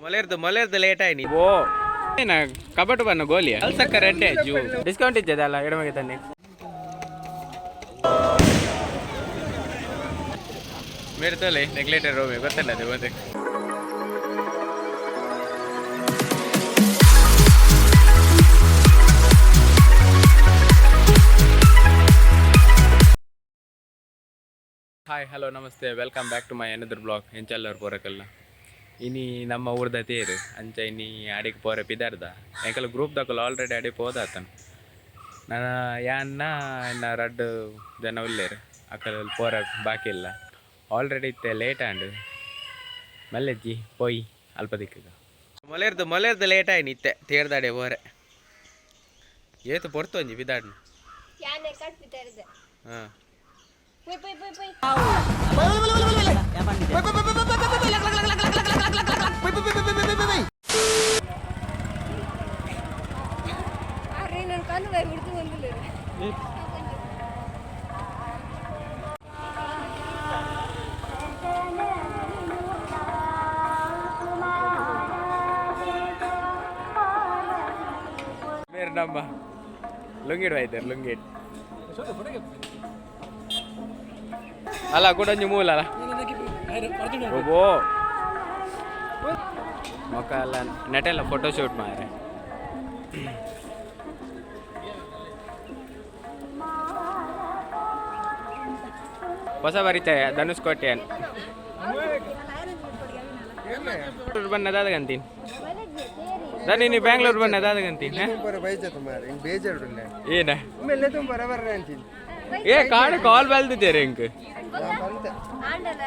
ಮೊಲೆರ್ದು ಮೊಲೆರ್ದು late ಆಯ್ನಿ. ಓ ಏನ ಕಬಟು ಬನ್ನ ಗೋಲಿ ಅಲ್ಸಕ್ಕ ರೆಡ್ಡೆ ಜೂ ಡಿಸ್ಕೌಂಟ್ ಇದ್ದದಲ್ಲ ಎಡಮಗೆ ತನ್ನಿ. ಮೇರೆ ತೋಲೆ ನೆಗ್ಲೆಟೆಡ್ ರೋಮೆ ಗೊತ್ತಲ್ಲ ಅದು ಗೊತ್ತೆ. Hi, hello, namaste, welcome back to my another blog. ಎಂಚಲ್ಲರ್ ಪೋರಕಲ್ಲ ಇನಿ ನಮ್ಮ ಊರ್ದ ತೇರು ಅಂಚ ಇನಿ ಅಡಿಗೆ ಪೋರೆ ಪಿದಾರ್ದ. ಎಂಕಲ ಗ್ರೂಪ್ ದಕುಲು ಆಲ್ರೆಡಿ ಅಡಿ ಪೋದಾತನ. ನನ್ನ ಯಾನ್ನ ಇನ್ನ ರಡ್ಡ್ ಜನ ಉಲ್ಲೇರು. ಅಕಲ್ ಪೋರ ಬಾಕಿ ಇಲ್ಲ. ಆಲ್ರೆಡಿ ಇತ್ತೆ ಲೇಟ್ ಆಂಡ್. ಮಲ್ಲೆಜ್ಜಿ ಪೋಯಿ ಅಲ್ಪ ದಿಕ್ಕಗ. ಮೊಲೆರ್ದು ಮೊಲೆರ್ದು ಲೇಟ್ ಆಯ್ನಿ. ಇತ್ತೆ ತೇರ್ದಾಡೆ ಪೋರೆ. ಏತು ಪೊರ್ತು ಒಂಜಿ ಪಿದಾಡ್ನು. ಯಾನೆ ಕಟ್ಬಿದ್ದಾರೆ. ಹಾಂ. ಪುಯ್ ಪುಯ್ ಪುಯ್ ಪುಯ್. ಅರೆ, ನನ್ನ ಕಣ್ಣು ಬಾಯಿ ಹುಡ್ದು ಬಂದಿಲ್ಲ. ಬೇರೆ ನಮ್ಮ ಲುಂಗಿಡ್ ಹೋಯ್ತಾರೆ ಲುಂಗಿಡ್ ಅಲ್ಲ ಕುಡೊಂಜಿ ಮೂಲ ಅಲ್ಲ. ಓಬೋ ಮೊಕ್ಕ ಎಲ್ಲ ನೆಟೆಲ್ಲ ಫೋಟೋ ಶೂಟ್ ಮಾರೆ. ಹೊಸ ಬರಿತಾಯ ಧನುಷ್ ಕೋಟೆ ಬಣ್ಣದಾದ ಗಂತೀನಿ ಧನಿ. ನೀ ಬ್ಯಾಂಗ್ಳೂರ್ ಬಣ್ಣದಾದ ಗಂತೀನಿ. ಬೇಜಾರುಲ್ಲ. ಏನ? ಮೆಲ್ಲೆ ತುಂಬ ಬರ್ರೆ ಅಂತೀನಿ. ಏ ಕಾಡು ಕಾಲ್ ಬಲ್ದಿದ್ದೀರಿ ಇಂಕ್. ಆಂಡಲ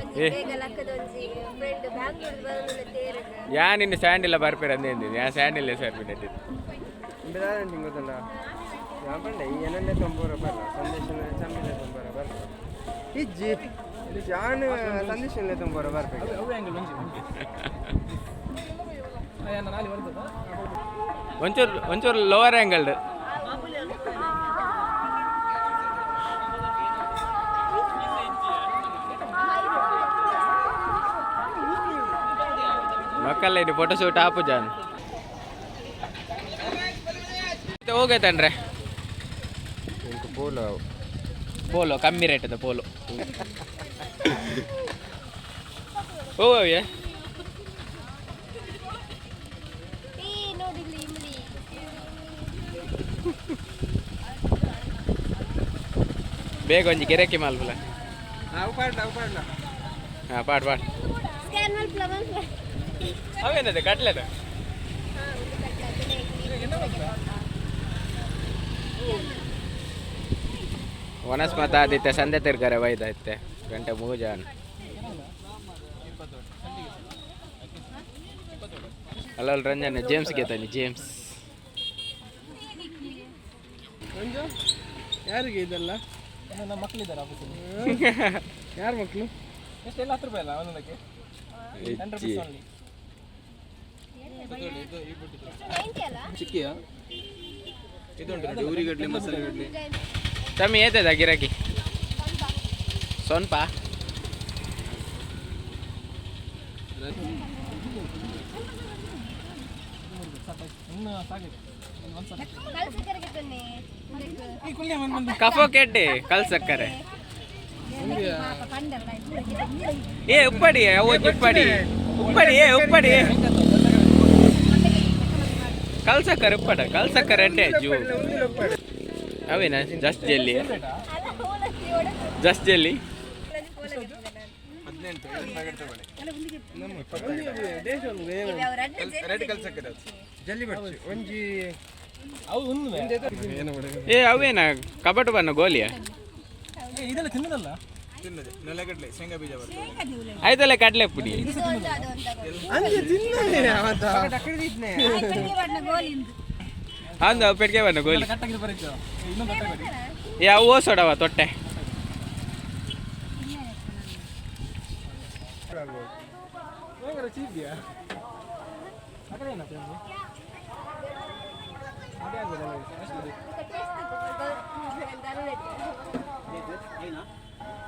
ಒಂಜಿ ಬೇಗ ಲಕ್ಕದ ಒಂಜಿ ಫ್ರೆಂಡ್ ಬ್ಯಾಂಗ್ಳೂರ್ ಬಂದ ತೇರುಗ. ಯಾ ನಿನ್ನ ಸ್ಯಾಂಡಿಲ್ಲ ಬರ್ಪಿರ ಅಂದೇಂದಿನಿ. ಯಾ ಸ್ಯಾಂಡಿಲ್ಲ ಸರ್ ಬಿಟ್ಟಿದ್ದು. ಅಂತೀನಿ ಗೊತ್ತಲ್ಲ ಯಾ ಪಂಡೆ ಈ ಏನಲ್ಲೇ ತೊಂಬರ ಬರಲ್ಲ ಸಂದೇಶನ ಚಮ್ಮಿಲೆ ತೊಂಬರ ಬರ್ಪ ಇಜ್ಜಿ ಜಾನ್ ಸಂದೇಶನಲ್ಲೇ ತೊಂಬರ ಬರ್ಬೇಕು. ಒಂಚೂರು ಒಂಚೂರು ಲೋವರ್ ಆ್ಯಂಗಲ್. ಮಕ್ಕಳ ಇದು ಫೋಟೋ ಶೂಟ್ ಆಪು ಜಾನ್ ಹೋಗೈತನ್ರೆ. ಇಂಕು ಪೋಲು. ಪೋಲೋ ಕಮ್ಮಿ ರೇಟ್ ಅದ ಪೋಲೋ. ಹೋಗವ್ಯ. ಈ ನೋಡಿಲ್ಲಿ ಇಮ್ಲಿ. ಬೇಗ ಒಂಜಿ ಗಿರಕಿ ಮಲ್ಪುಲ. ಅವು ಪಾಡ್ಲ, ಅವು ಪಾಡ್ಲ. ಹಾಂ, ಪಾಡ್ ಪಾಡ್. ಸ್ಕ್ಯಾನ್ ಮಲ್ಪಲ ಮಲ್ಪಲ. ಅವೇನದೆ ಕಟ್ಲೆದ? ಹಾ, ಒಂದು ಕಟ್ಲೆ. ವನಸ್ಮತ ಆದಿತ್ತೆ ಸಂದೆ ತಿರ್ಗಾರೆ ಬೈದಾಯ್ತೆ ಗಂಟೆ ಮೂಜಾನ್ ಅಲ್ಲಲ್ಲಿ. ರಂಜನೆ ಜೇಮ್ಸ್ ಗೆತಾನಿ ಜೇಮ್ಸ್. ಮಂಜು, ಯಾರಿಗೆ ಇದೆಲ್ಲ? ನಮ್ಮ ಮಕ್ಕಳಿದ್ದಾರೆ ಆಫೀಸಲ್ಲಿ. ಯಾರ ಮಕ್ಕಳು? ಎಷ್ಟು ಎಲ್ಲ 10 ರೂಪಾಯಿ ಅಲ್ಲ ಒಂದೊಂದಕ್ಕೆ? 10 ರುಪೀಸ್ ಓನ್ಲಿ. 90 ಅಲ್ಲ. ಚಿಕ್ಕಿಯಾ ಇದು? ಮಸಾಲೆ ಗಡ್ಲೆ. ತಮ್ಮಿ ಏತದ ಗಿರಾಕಿ ಸೊನ್ಪ. ಇನ್ನು ಸಾಕಿದೆ ಒಂದು ಸಲ. ಕಲ್ಸಕ್ಕರೆಗೆ ತನ್ನಿ. ಕಫೋ ಕೆಡ್ಡೆ ಕಲ್ ಸಕ್ಕರೆ. ಏ ಉಪ್ಪಡಿ ಅವು ಉಪ್ಪಡಿ ಉಪ್ಪಡಿ ಏ ಉಪ್ಪಡಿ ಕಲ್ ಸಕ್ಕರೆ ಉಪ್ಪಡ ಕಲ್ ಸಕ್ಕರೆ ಅಡ್ಡೆ ಜೂ ಅವೇನ ಜಸ್ಟ್ ಜೆಲ್ಲಿ. ಅಲ್ಲ ಹೋಲಕ್ಕಿ ಒಡಕು. Just jelly. ಜಲ್ಲಿ ಬರ್ಚು ಒಂಜಿ. ಅವು ಒಂದು. ಏ ಅವೇನ ಕಬಟು ಬನ್ನ ಗೋಲಿಯ? ಇದೆಲ್ಲ ತಿನ್ನೋದಲ್ಲ. ಆಯ್ತಲ್ಲ ಕಡಲೆ ಪುಡಿ. ಅಂಜೆ ತಿನ್ನಲೇ ಅವತ್ತ. ಅಂದು ಪೆಟ್ಟಿಗೆ ಬನ್ನ ಗೋಲಿ. ಕಟ್ಟಾಗಿ ಬರೀತು ಇನ್ನೊಂದು ಕಟ್ಟಾಗಿ. ಏ ಅವು ಓಸೋಡವ ತೊಟ್ಟೆ. ಚೀಪ್ಯಾ ಆ ಕಡೆ ಏನಪ್ಪ ನಿಮ್ಗೆ? ಅದೇ ಆಗ್ಬೋದಲ್ಲ? ಎಷ್ಟು?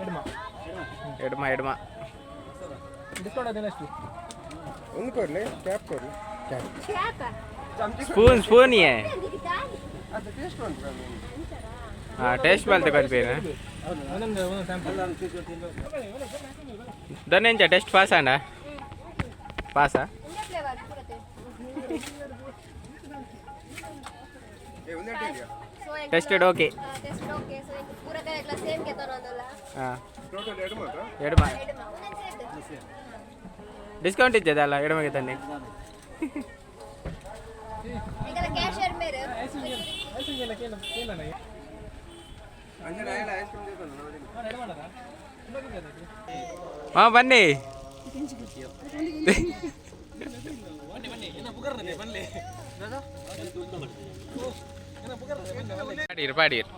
ಎಡ್ಮ. ಎಡ್ಮ ಎಡ್ಮ. ಡಿಸ್ಕೌಂಟ್ ಅದೇನ ಎಷ್ಟು? ಒಂದು ಕೊರ್ಲೆ ಕ್ಯಾಪ್ ಕೊರ್ಲೆ ಕ್ಯಾಪ್. ಕ್ಯಾಪ. ಸ್ಪೂನ್ ಸ್ಪೂನ್ ಏ. ಅದು ಟೇಸ್ಟ್ ಉಂಟು. ಹಾಂ, ಟೇಸ್ಟ್ ಮಲ್ತೆ ಕೊರ್ಪೇನ. ಒಂದೊಂದು ಒಂದೊಂದು ಸ್ಯಾಂಪಲ್. ದೊನ್ನೆಂಚ ಟೆಸ್ಟ್ ಪಾಸ್ ಆಂಡ ಪಾಸಾ? ಒಂದೇ ಫ್ಲೇವರ್ ಪೂರತೆ. ಏ ಒಂದೇ ಇದೆಯಾ? So tested okay. Test okay. So ink ಪೂರ ಕೈಗ್ಲ ಸೇಮ್ ಕೆತ್ತನೊಂದಲ್ಲ. ಹಾಂ. ಟೋಟಲ್ ಎರಡು ಮಾತ್ರ. ಎಡಮ. ಎಡಮ ಒಂದೊಂದು ಸೇದ್. ಡಿಸ್ಕೌಂಟ್ ಇದ್ದದಲ್ಲ ಎಡಮಗೆ ತನ್ನಿ. ಈಗಲ ಕ್ಯಾಶಿಯರ್ ಮೇರೆ. ಐಸ್ ಕೇಳ ಕೇಳೋಣ. ಅಂಜನ ಐಸ್ ಕ್ರೀಮ್ ಬೇಕು ನೋಡಿ. ಮಾಡೋಣ. ಹಾಂ, ಬನ್ನಿ. ಪಾಡೀರ್ ಪಾಡೀರ್.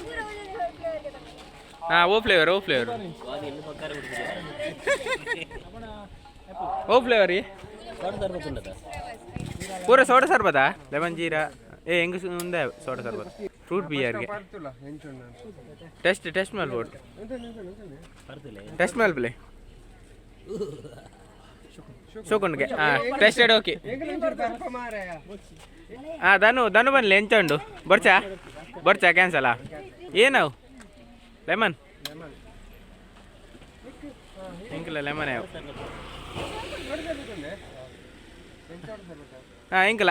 ಪೂರ ಒಂದೊಂದು ಫ್ಲೇವರ್ ಕೆತ್ತನ. ಹಾಂ, ಓ ಫ್ಲೇವರ್, ಓ ಫ್ಲೇವರ್, ಓ ಫ್ಲೇವರ್ ರೀ. ಪೂರ ಸೋಡಾ ಸರ್ಬತ್ತಾ, ಲೆಮನ್ ಜೀರಾ ಏ ಹೆಂಗ್ ಉಂದೆ ಸೋಡಾ ಸರ್ಬತ್ ಫ್ರೂಟ್ ಬಿಯರ್ಗೆ. ಪರ್ತುಲ್ಲ ಎಂಚುಂಡು? ಟೆಸ್ಟ್ ಟೆಸ್ಟ್ ಮಲ್ಬೋದು. ಎಂತ ಎಂತ ಎಂತ? ಟೆಸ್ಟ್ ಮಲ್ಪಲೆ ಶೋಕುಂಡ್ಗೆ. ಹಾಂ, ಟೆಸ್ಟೆಡ್ ಓಕೆ. ಬರ್ಪ ಮಾರಾಯ. ಹಾಂ, ಧನು ಧನು ಬನ್ನಿ. ಎಂಚ ಉಂಡು? ಬರ್ಚಾ ಬರ್ಚಾ ಕ್ಯಾನ್ಸಲಾ? ಏನವು ಲೆಮನ್ ಎಂಕಲ ಲೆಮನ್ ಯಾವ? ಹಾಂ, ಎಂಕಲ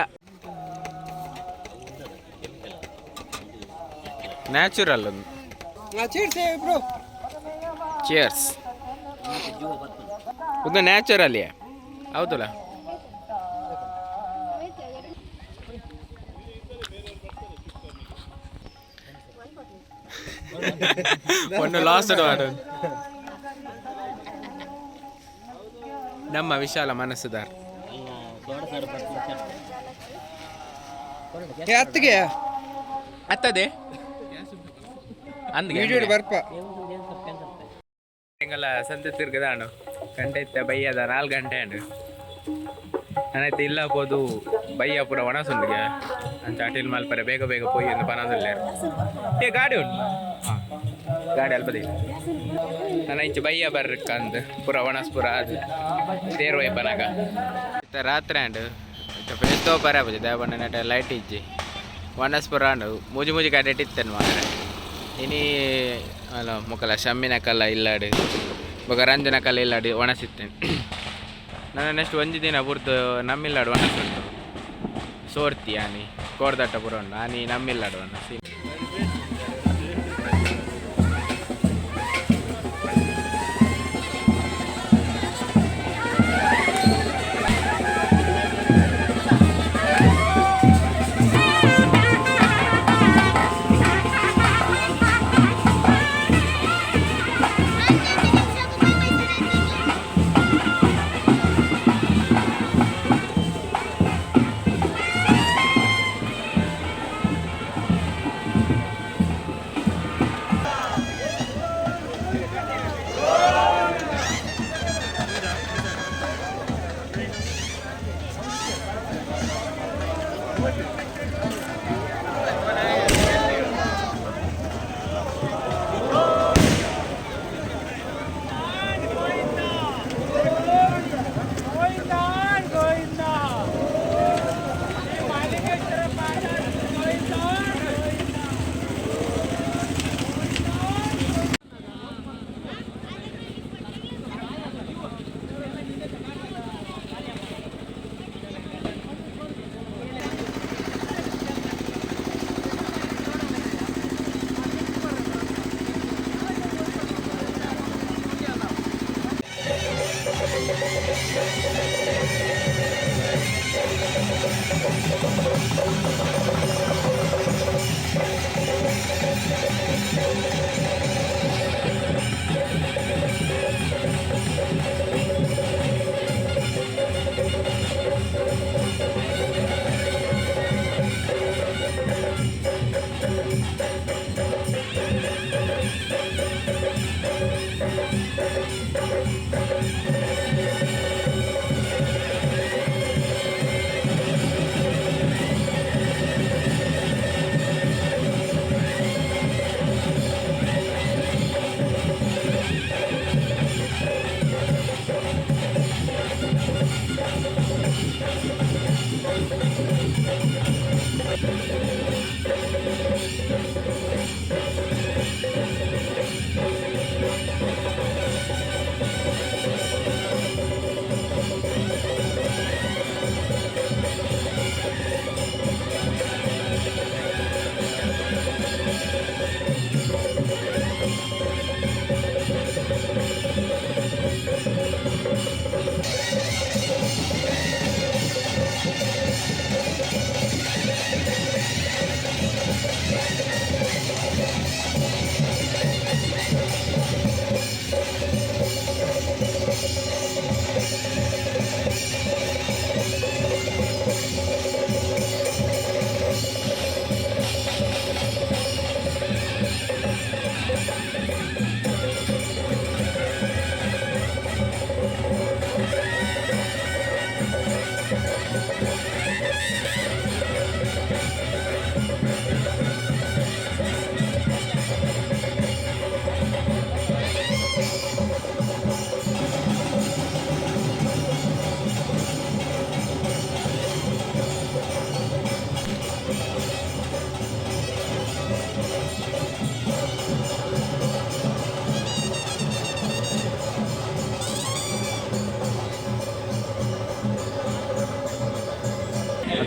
ನ್ಯಾಚುರಲ್ ಒಂದು. Cheers bro. Cheers. ಇದು ನ್ಯಾಚುರಲ್ ಹೌದಲ್ಲ? ಒಂದು ಲಾಸ್ ಮಾಡೋದು ನಮ್ಮ ವಿಶಾಲ ಮನಸ್ಸುದಾರ. ಏ ಅತ್ತಿಗೆ. ಅತ್ತದೆ ಅಂದ್ಗೆ. ವಿಡಿಯೋ ಬರ್ಪ. ಎಂಗಲ ಸಂತೆ ತಿರ್ಗದಾಣು ಗಂಟೆ ಇತ್ತ ಬಯ್ಯದ 4 ಗಂಟೆ ಅಂಡು. ನಾನೈತೆ ಇಲ್ಲ ಪೋದು ಬಯ್ಯ ಪೂರ ಒಣಸುಂಡಿಗೆ ಅಂಚ ಅಟಿಲ್ ಮಲ್ಪರೆ ಬೇಗ ಬೇಗ ಪೋಯಿ ಎಂದು ಪನದುಲ್ಲೆ. ಏ ಗಾಡಿ ಉಂಟು. ಹಾಂ, ಗಾಡಿ ಅಲ್ಪದಿ. ನಾನು ಇಂಚ ಬಯ್ಯ ಬರ್ಕಂದು ಪೂರ ಒಣಸ್ ಪೂರ ಅದು ತೇರು ವೈಪನಾಗ ಇತ್ತ ರಾತ್ರಿ ಅಂಡು ಎತ್ತೋ ಬರ ದೇವಣ್ಣ ನಟ ಲೈಟ್ ಇಜ್ಜಿ ಒಣಸ್ ಪೂರ ಅಂಡು ಮೂಜಿ ಮೂಜಿ ಗಾಡಿ ಇತ್ತೇನು ಮಾತ್ರ. ಇನಿ ಅಲ್ಲ ಮುಕ್ಕಲ ಶಮ್ಮಿನ ಕಲ್ಲ ಇಲ್ಲಾಡು ಬೊಕ ರಂಜನ ಕಲ್ಲ ಇಲ್ಲಾಡು ಒಣಸಿತ್ತೇನೆ ನಾನು. ನೆಕ್ಸ್ಟ್ ಒಂಜಿ ದಿನ ಬುರ್ದು ನಮ್ಮಿಲ್ಲಾಡು ಒಣಸುಂಟು ಸೋರ್ತಿ ಆನಿ ಕೋರ್ದಟ್ಟ ಪುರ ಉಂಡು ಆನಿ ನಮ್ಮಿಲ್ಲಾಡು ಒಣಸಿ.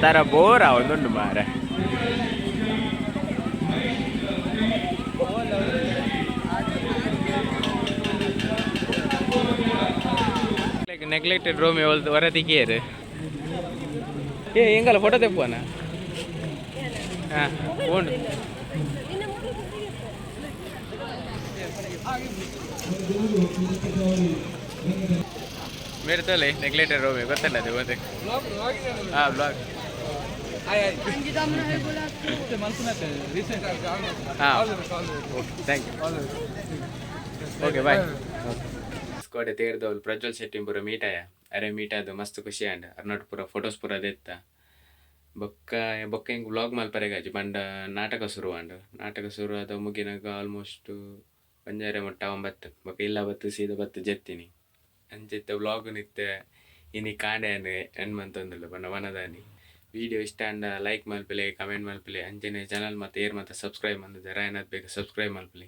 ತರ ಬೋರ್ ಆವೊಂದುಂಡು ಮಾರೆ. ನೆಗ್ಲೆಕ್ಟೆಡ್ ರೂಮ್ ಹೊರ ತಿಕ್ಕಿಯರು. ಏ, ಎಂಗಲ್ಲ ಫೋಟೋ ತೆಪ್ಪುವನ? ಹಾಂ, ಉಂಡು. ನಿನ್ನ ಮೊಬೈಲ್. ಮೇರೆ ತೋಲೆ ನೆಗ್ಲೆಕ್ಟೆಡ್ ರೂಮ್ ಗೊತ್ತಲ್ಲ ಅದು ಗೊತ್ತೆ. ಹಾಂ, ಬ್ಲಾಗ್. ಹಾಂ, thank you. Okay, bye. ಕೋಡೆ ತೇರ್ದವ್ಲು ಪ್ರಜ್ವಲ್ ಶೆಟ್ಟಿ ಪೂರ ಮೀಟ್ ಆಯ. ಅರೆ ಮೀಟ್ ಆದ್ ಮಸ್ತ್ ಖುಷಿ ಆಂಡ್. ಅರ್ನೋಟ್ ಪೂರ ಫೋಟೋಸ್ ಪೂರ ದೆತ್ತ. ಬೊಕ್ಕ ಬೊಕ್ಕ ಎಂಕ್ ವ್ಲಾಗ್ ಮಲ್ಪರೆಗಾಜಿ ಪಂಡ ನಾಟಕ ಶುರು ಆಂಡ್. ನಾಟಕ ಶುರು ಆದ ಮುಗಿನಾಗ ಆಲ್ಮೋಸ್ಟ್ ಒಂಜರೆ ಮುಟ್ಟ ಒಂಬತ್ತು. ಬೊಕ್ಕ ಇಲ್ಲ ಬತ್ತು ಸೀದಾ ಬತ್ತು ಜೆತ್ತಿನಿ. ಅಂಚೆತ್ತ ವ್ಲಾಗ್ ನಿತ್ತೆ ಇನಿ ಕಾಂಡೆ ಎಂಡ್ ಮಂತೊಂದುಲ್ಲ ಪಂಡ ವನದಾನಿ. ವಿಡಿಯೋ ಇಷ್ಟ ಆಂಡ ಲೈಕ್ ಮಲ್ಪಲೆ, ಕಮೆಂಟ್ ಮಲ್ಪಲೆ. ಅಂಚನೆ ಚಾನಲ್ ಮತ್ತೆ ಏರ್ ಮತ್ತೆ ಸಬ್ಸ್ಕ್ರೈಬ್ ಮಂದಿದ್ದಾರೆ ಏನಾದ್ರು ಬೇಕು ಸಬ್ಸ್ಕ್ರೈಬ್ ಮಲ್ಪಲೆ.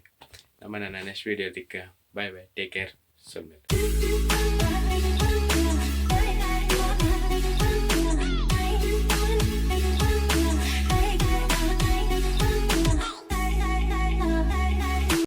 ನಮ್ಮ ನನ್ನ ನೆಕ್ಸ್ಟ್ ವಿಡಿಯೋ ದಿಕ್ಕ. Bye bye, take care. ಸೊನ್ನೆ.